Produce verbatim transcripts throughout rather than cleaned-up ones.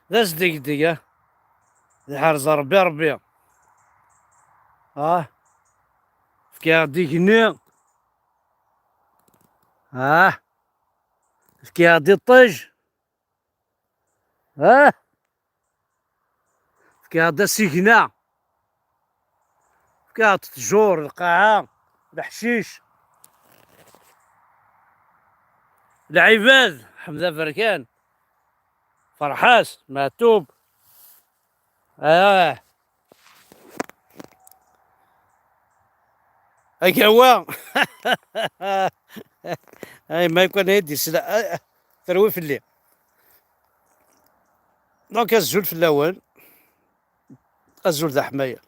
D asdegdeg, ah. D ḥerz Ṛebbi, Ṛebbi. Ah. Fkiɣ-d igenni. Ah. Fkiɣ-d iṭij. Ah. Fkiɣ-d asigna. Fkiɣ-d ttjur, lqaɛa, leḥcic. Lɛibad, Ḥmed Aberkan, Ferḥat, Meɛtub. Ah. Agawa. Ay, ma yakkan ay d-isla, ah, terwi fell-i. Donc, azul fell-awen. Azul d aḥmayan.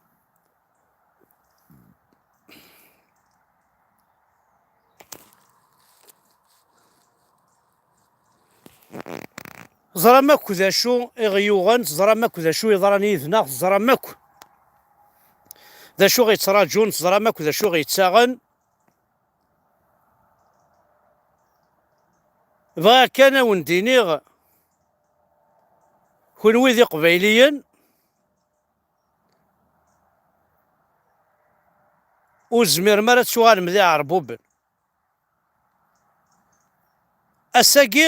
Teẓram akk d acu i ɣ-yuɣen, teẓram akk d acu yeḍran yid-neɣ, teẓram akk d acu ɣ-yettraǧun, teẓram akk d acu ɣ-yettaɣen. Bɣiɣ kan a wen-d-iniɣ, kunwi d Iqbayliyen, ur tezmirem ara ad tuɣalem d iɛerbuben. Ass-agi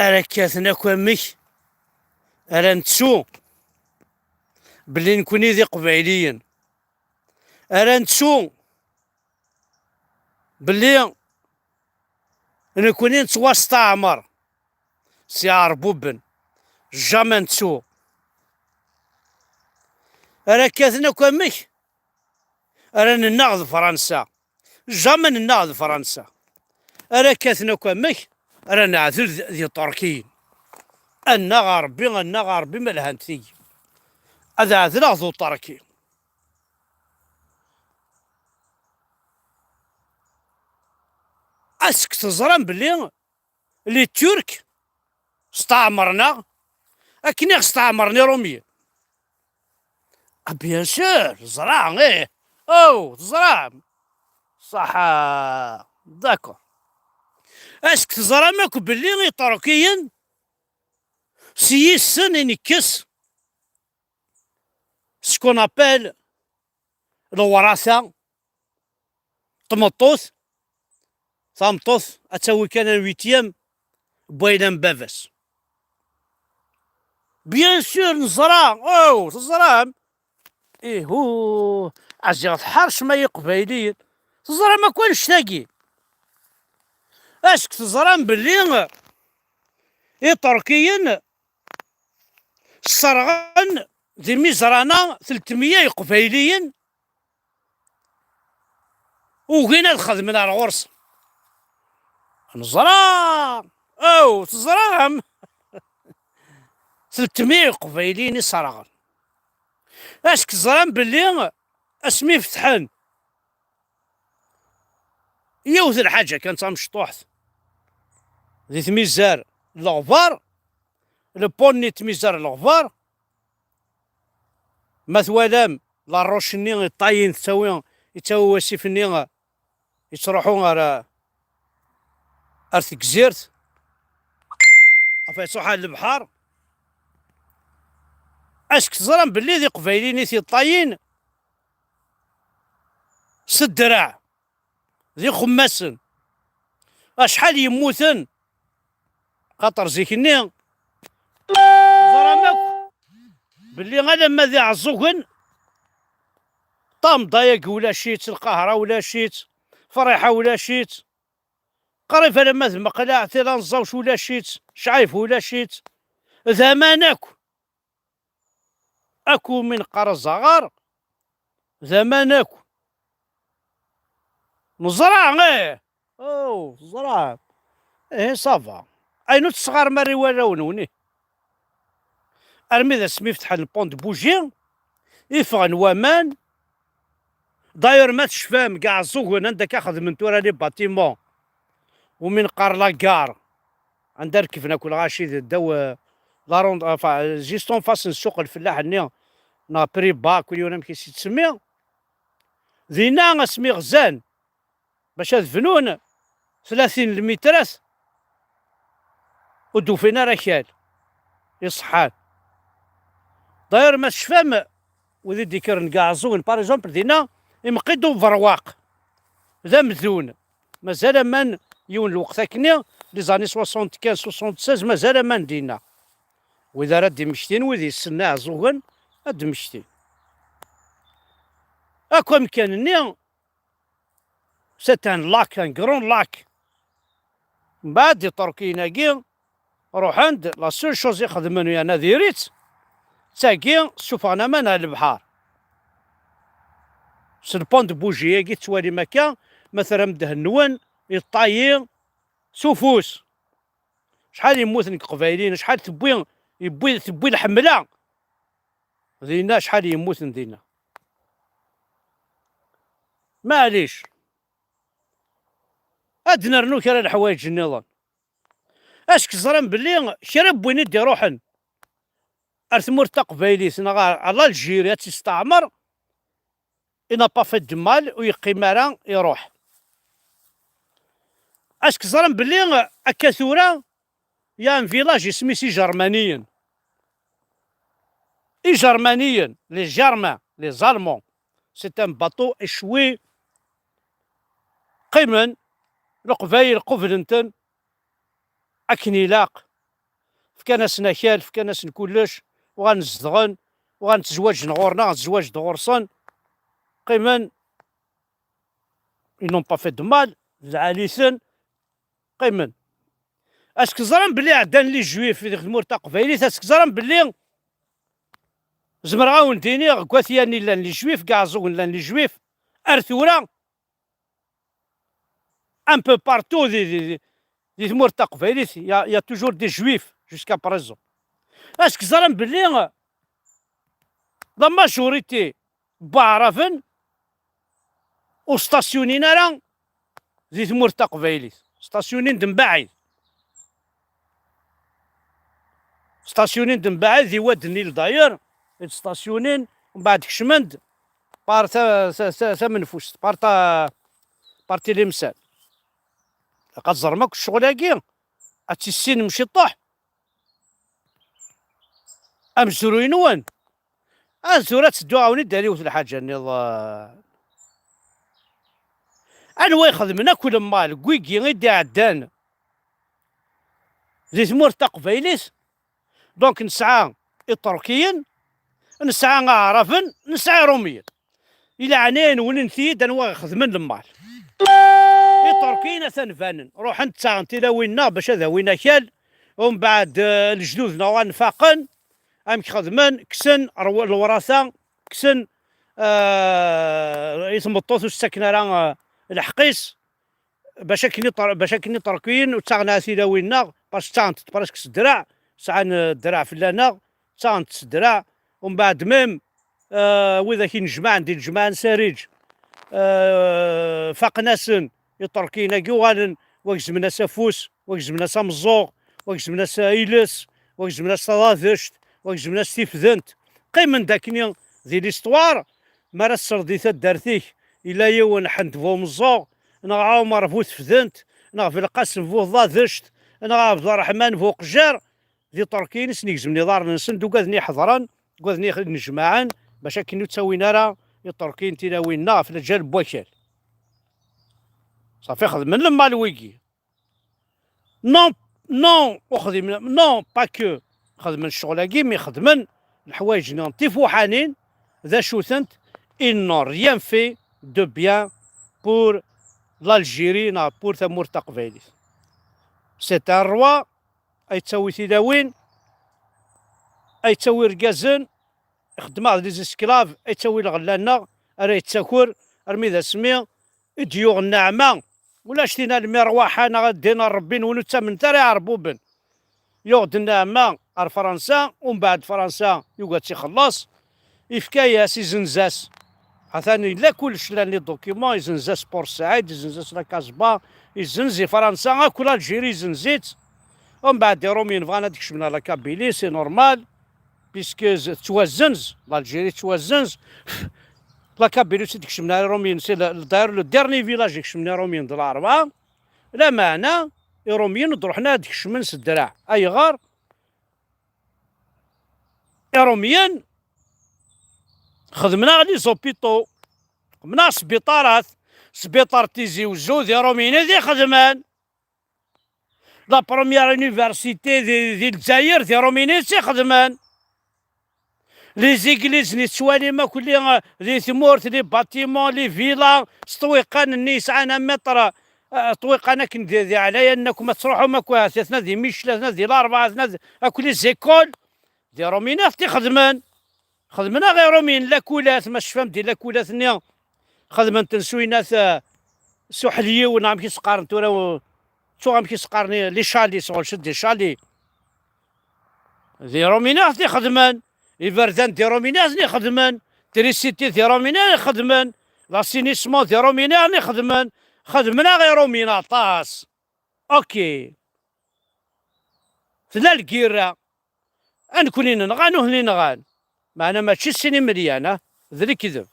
ara kkaten akk amek ara nettu belli nekkni d Iqbayliyen, ara nettu belli nekkni nettwasteɛmer s iɛerbuben, jamais nettu. Ara kkaten akk amek ara nennaɣ d Fransa. Jamais nennaɣ d Fransa. Ara kkaten akk amek ara neɛdel d, d Iṭerkiyen. Annaɣ a Ṛebbi, annaɣ a Ṛebbi ma lhant tigi. Ad ɛedleɣ d Uṭerki. Ask teẓram belli les Turcs steɛmren-aɣ akken i ɣ-steɛmren Iṛumyen. Ah, bien sûr, teẓra, ih. Oh, teẓram. Ṣaḥa. D'accord. Ask teẓram akk belli Iṭerkiyen s yis-sen i nekkes ce qu'on appelle lewrata, tmeṭṭut, tameṭṭut ad tawi kan un huitième n wayen n baba-s. Bien sûr, neẓra, oh, teẓram. Ihu, ɛziɣ tḥercem ay Iqbayliyen. Teẓram akk annect-agi. Ask teẓram belli Iṭerkiyen sserɣen d imizrana telt meyya Iqbayliyen ugin ad xedmen ar ɣur-sen. Neẓra! Aw, teẓram! Telt meyya Iqbayliyen i sserɣen. Ask teẓram belli asmi fetḥen yiwet n lḥaǧa kan d tamecṭuḥt di tmizar n Leɣbar, le pont-nni n tmizar n Leɣbar, ma twalam la roche-nni iṭayin tettawi, yettawi wasif-nni yettruḥu ar, ar tegzirt, enfin yettruḥu ar lebḥer. Ask teẓram belli d Iqbayliyen i t-yeṭṭayin s ddreɛ, d ixemmasen. Acḥal yemmuten, xaṭer zik-nni ẓran akk belli alamma d Iɛeẓẓugen, Ṭamḍa-yagi ulac-itt, Lqahra ulac-itt, Friḥa ulac-itt, qrib alamma d Meqleɛ, Tilanẓawt ulac-itt, Cɛib ulac-itt, d aman akk. Akk umi neqqar azaɣar, d aman akk. Neẓra, ih! Oh, teẓra. Ih, ça va. Ayen ur tesɣarem ara i warraw-nwen, ih. Armi d asmi fetḥen le pont de Bougie, i ffɣen waman. D'ailleurs, ma tecfam, deg Iɛeẓẓugen, anda akka xedmen tura les bâtiments, umi neqqar la gare, anda rekben akk lɣaci d ddaw, euh, la ronde, enfin, juste en face n ssuq lfellaḥ-nni, neɣ Prix Bas, kul yiwen amek i s-yettsemmi. Dinna, asmi ɣzan bac ad bnun tlatin lmitrat, ur d-ufin ara akal iṣeḥḥan. D'ailleurs, ma tecfam, wid i d-ikkren deg Iɛeẓẓugen, par exemple, dinna, imqi-d uberwaq d amdun. Mazal aman yiwen lweqt akkenni, les années soixante-quinze, soixante-seize, mazal aman dinna. Wid ara d-immektin, wid yessnen Iɛeẓẓugen, ad d-mmektin. Akk amkan-nni, c'est un lac, un grand lac. Mbeɛd Iṭerkiyen-agi ruḥen-d, la seule chose i xedmen, yerna diri-tt, d tagi, ssufɣen aman ar lebḥer. S le pont de Bougie-agi tettwalim akka, ma terram ddehn-nwen, iṭṭayi s ufus. Acḥal yemmuten deg Iqbayliyen, acḥal tewwi, yewwi, tewwi lḥemla. Dinna acḥal yemmuten dinna. Maɛlic. Ad d-nernu kra n leḥwayeǧ nniḍen. Acu k-ẓran belli kra n win i d-iruḥen ar tmurt taqbaylit neɣ ar, ar l'Algérie ad tt-isteɛmer, il n'a pas fait de mal, ur yeqqim ara, iruḥ. Acu k-ẓran belli akka tura, il y a un village isem-is Ijermaniyen. Ijermaniyen, les Germains, les Allemands. C'est un bateau échoué. Qqimen, Leqbayel qublen-ten akken ilaq. Fkan-asen akal, fkan-asen kullec, uɣalen zedɣen, uɣalen ttezwaǧen ɣur-neɣ, ttezwaǧen ɣur-sen. Qqimen, ils n'ont pas fait de mal, d lɛali-ten, qqimen. Acu k-ẓran belli ɛeddan les Juifs deg tmurt taqbaylit, acu k-ẓran belli zemreɣ ad wen-d-iniɣ deg At Yanni llan les Juifs, deg Iɛeẓẓugen llan les Juifs, ar tura, un peu partout di, di, di, di tmurt taqbaylit, il y a, il y a toujours des Juifs jusqu'à présent. Acu k-ẓran belli la majorité n Waɛraben ur stasyunin ara di tmurt taqbaylit. Stasyunin-d mbaɛid. Stasyunin-d mbaɛid di Wad Nnil d'ailleurs, i d-stasyunin, mbeɛd kecmen-d par ta-, ta-, ta-, tamenfust, par ta-, par Tilimsal. Ilaq ad teẓrem akk ccɣel-agi, ad tissinem ciṭuḥ amezruy-nwen. Ad tura ad teddu, ɛawen-id ar yiwet lḥaǧa nniḍen. Anwa ixedmen akk lemmal deg wigi i d-iɛeddan di tmurt taqbaylit? Donc nesɛa Iṭerkiyen, nesɛa Aɛraben, nesɛa Iṛumiyen. I leɛnaya-nwen, init-iyi-d anwa ixedmen lemmal. Iṭerkiyen atan banen, ruḥen ttaɣen tilawin-nneɣ bac ad awin akal, umbeɛd, eh, lejdud-nneɣ uɣalen faqen, amek xedmen, kksen rw-, lewrata, kksen, eh, i tmeṭṭut ur s-ttaken ara, eh, lḥeqq-is, bac akken iṭer-, bac akken Iṭerkiyen ur ttaɣen ara tilawin-nneɣ, parce que ttaɣent-d presque s ddreɛ, sɛan, eh, ddreɛ fell-aneɣ, ttaɣent-d s ddreɛ, umbeɛd même, eh, widak inejmaɛen di lejmaɛ n Sariǧ, eh, faqen-asen Iṭerkiyen-agi, uɣalen wa gezmen-as afus, wa gezmen-as ameẓẓuɣ, wa gezmen-as iles, wa gezmen-as taḍadect, wa gezmen-as tifdent. Qqimen-d akkenni di l'histoire, mi ara tesleḍ di taddart-ik, yella yiwen ḥend bu umeẓẓuɣ, neɣ Ɛumer bu tefdent, neɣ Belqasem bu tḍadect, neɣ Ɛebderreḥman bu uqjar, d Iṭerkiyen i sen-igezmen iḍarren-nsen, d ugaden i ḥeḍren, ugaden i nnejmaɛen, bac akken ur ttawin ara Iṭerkiyen tilawin-nneɣ ɣef lǧal n wakal. Safi xedmen lemmal wigi. Non, non, ur xedmen, non, pas que xedmen ccɣel-agi, mi xedmen leḥwayeǧ-nni tifuḥanin, d acu-tent, ils n'ont rien fait de bien pour l'Algérie neɣ pour tamurt taqbaylit. C'est un roi, ay yettawi tilawin, ay yettawi irgazen, ixeddem-aɣ des esclaves, ay yettawi lɣella-nneɣ, ara yettaker, armi d asmi i d-yuɣ nneɛma. Ulac tin almi rwaḥa neɣ ddin n Ṛebbi-nwen ur ttamnet ara iɛerbuben. Yuɣ-d nneɛma ar Fransa, umbeɛd Fransa yugi ad tt-ixelleṣ, ifka-yas, izenz-as. Atan yella kullec, llan les documents, izenz-as Port Saïd, izenz-as la Casbah, izenz i Fransa, akk l'Algérie izenz-itt. Umbeɛd Iṛumyen bɣan ad kecmen ar la Kabylie, c'est normal, puisque z-, tettwazenz, l'Algérie tettwazenz. La Kabylie ur tt-id-kecmen ara Iṛumyen, c'est le, d'ailleurs le dernier village i kecmen Iṛumyen d Laṛebɛa. Lameɛna, Iṛumyen ur d-ruḥen ara ad kecmen s ddreɛ. Ayɣer? Iṛumyen xedmen-aɣ les hôpitaux, xedmen-aɣ sbiṭarat, sbiṭar Tizi Wezzu d Iṛumyen i t-ixedmen. La première université di, di Lezzayer d Iṛumyen i tt-ixedmen. Les églises nettwalim akk li, di tmurt, les bâtiments, les villas, s ṭṭwiqan-nni yesɛan un mètre, eh, ṭṭwiqan akken di, di ɛlayen akk ma tettruḥum akk, eh, atna di Micli, atna di Larebɛa, atna di, akk les écoles, d Iṛumyen i ɣ-t-ixedmen. Xedmen-aɣ Iṛumyen lakulat, ma tecfam di lakulat-nni, xedmen-ten s uyennat, eh, s uḥelyiw, neɣ amek i s-qqaren tura, u-, ttuɣ amek i s-qqaren, les chalets, sɣur-sen des chalets. D Iṛumyen i ɣ-t-ixedmen, iberdan d Iṛumyen i ɣ-ten-ixedmen, trisiti d Iṛumyen i ɣ-ixedmen, l'assainissement d Iṛumyen i ɣ-ten-ixedmen, xedmen-aɣ Iṛumyen aṭas. Ok. Tella lgirra. A nekni nenɣa, nutni nɣan. Meɛna mačči sin imelyan, ah, d lekdeb.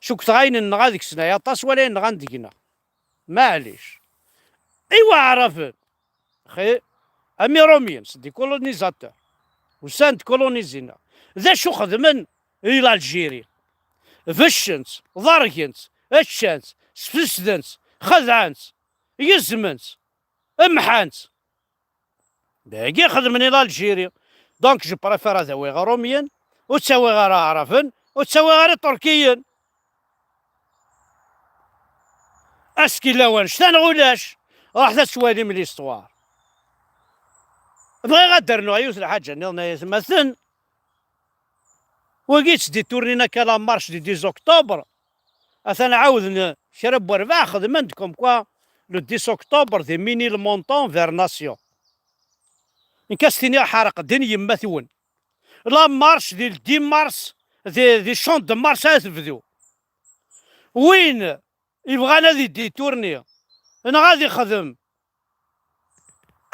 Cukkteɣ ayen nenɣa deg-sen ay aṭas wala ayen nɣan deg-neɣ. Maɛlic. I waɛraben? Xi, am Iṛumyen, c'est des colonisateurs. Usan-d kolonizin-aɣ. D acu xedmen i l'Algérie? Beccen-tt, ḍergen-tt, ččan-tt, sfesden-tt, xedɛen-tt, gezmen-tt, mḥan-tt. Dagi xedmen i l'Algérie. Donc, je préfère ad awiɣ Iṛumyen, ur ttawiɣ ara Aɛraben, ur ttawiɣ ara Iṭurkiyen. Askil lawan, cta neɣ ulac, ruḥet ad twalim l'histoire. Bɣiɣ ad d-rnuɣ yiwet lḥaǧa nniḍen ay atmaten. Wagi yettditurnin akka la marche du dix octobre. Atan ɛawden kra n werbaɛ xedmen-d comme quoi le dix octobre d Ménilmontant vers Nation. Nekk ad s-tiniɣ ḥareq din yemma-twen. La marche di le dix mars, di, di champ de Mars ara tebdu. Win yebɣan ad idditurni, neɣ ad ixdem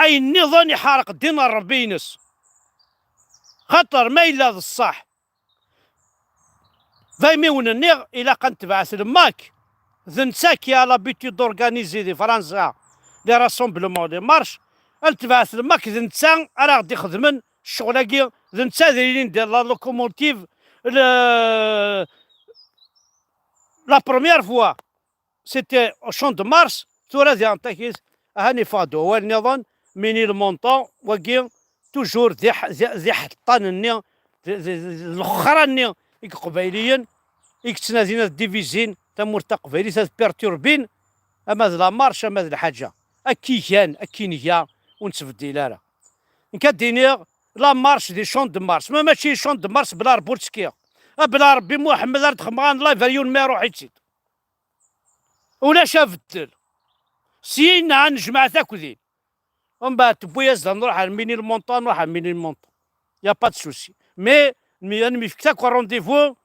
ayen nniḍen, iḥareq ddin n Ṛebbi-ines. Xaṭer ma yella d ṣṣeḥ, d aymiwen nniɣ, ilaq ad netbeɛ le MAK. D netta qui a l'habitude d'organiser di Fransa les rassemblements, les marches. Ad netbeɛ le MAK, d netta ara ɣ-d-ixedmen ccɣel-agi, d netta ad yilin de la locomotive, le, la première fois, c'était au champ de Mars, tura di Antakit, ahan yeffeɣ-d wawal nniḍen, Ménilmontant, wagi, toujours di ḥ-, di, di iḥeṭṭan-nni, di, di, di, di lexxra-nni i Iqbayliyen, i yettnadin ad divizin tamurt taqbaylit, ad perturbin, ama d la marche, ama d lḥaǧa. Akka i gan, akka i nga, ur nettbeddil ara. Nekk ad d-iniɣ, la marche di champ de Mars, ma mačči champ de Mars, bla Rebbi ur ttekkiɣ. A bla Rebbi Muḥemmed ar d-xemɣan live ar yiwen ma iruḥ-itt-id. Ulac abeddel. Syin ad nejmeɛ takdin. Umbeɛd tewwi-as-d ad nruḥ ar Ménilmontant, nruḥ ar Ménilmontant. Y a pas de souci. Mais, mi, ad nemyefk akk rendez-vous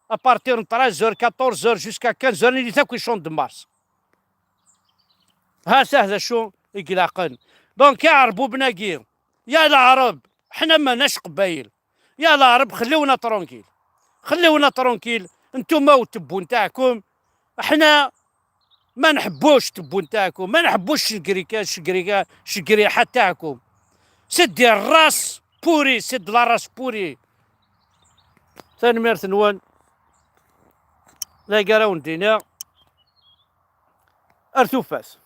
à partir n treize heures, quatorze heures jusqu'à quinze heures, nili takk i champ de Mars. Ha-t-ah d acu i ilaqen. Donc, iɛerbuben-agi, ya Leɛreb, ḥna ma nac Qbayel. Ya Leɛreb, xelliwna tranquille. Xelliwna tranquille. Ntumma ur tebbunt aɛkum. Ḥna ma nḥebbuc tebbunt aɛkum. Ma nḥebbuc cegrika, cegrika, cegriḥa taɛkum. C'est des races pourries, c'est de la race pourrie. Tanemmirt-nwen. D agi ara wen-d-iniɣ. Ar tufat.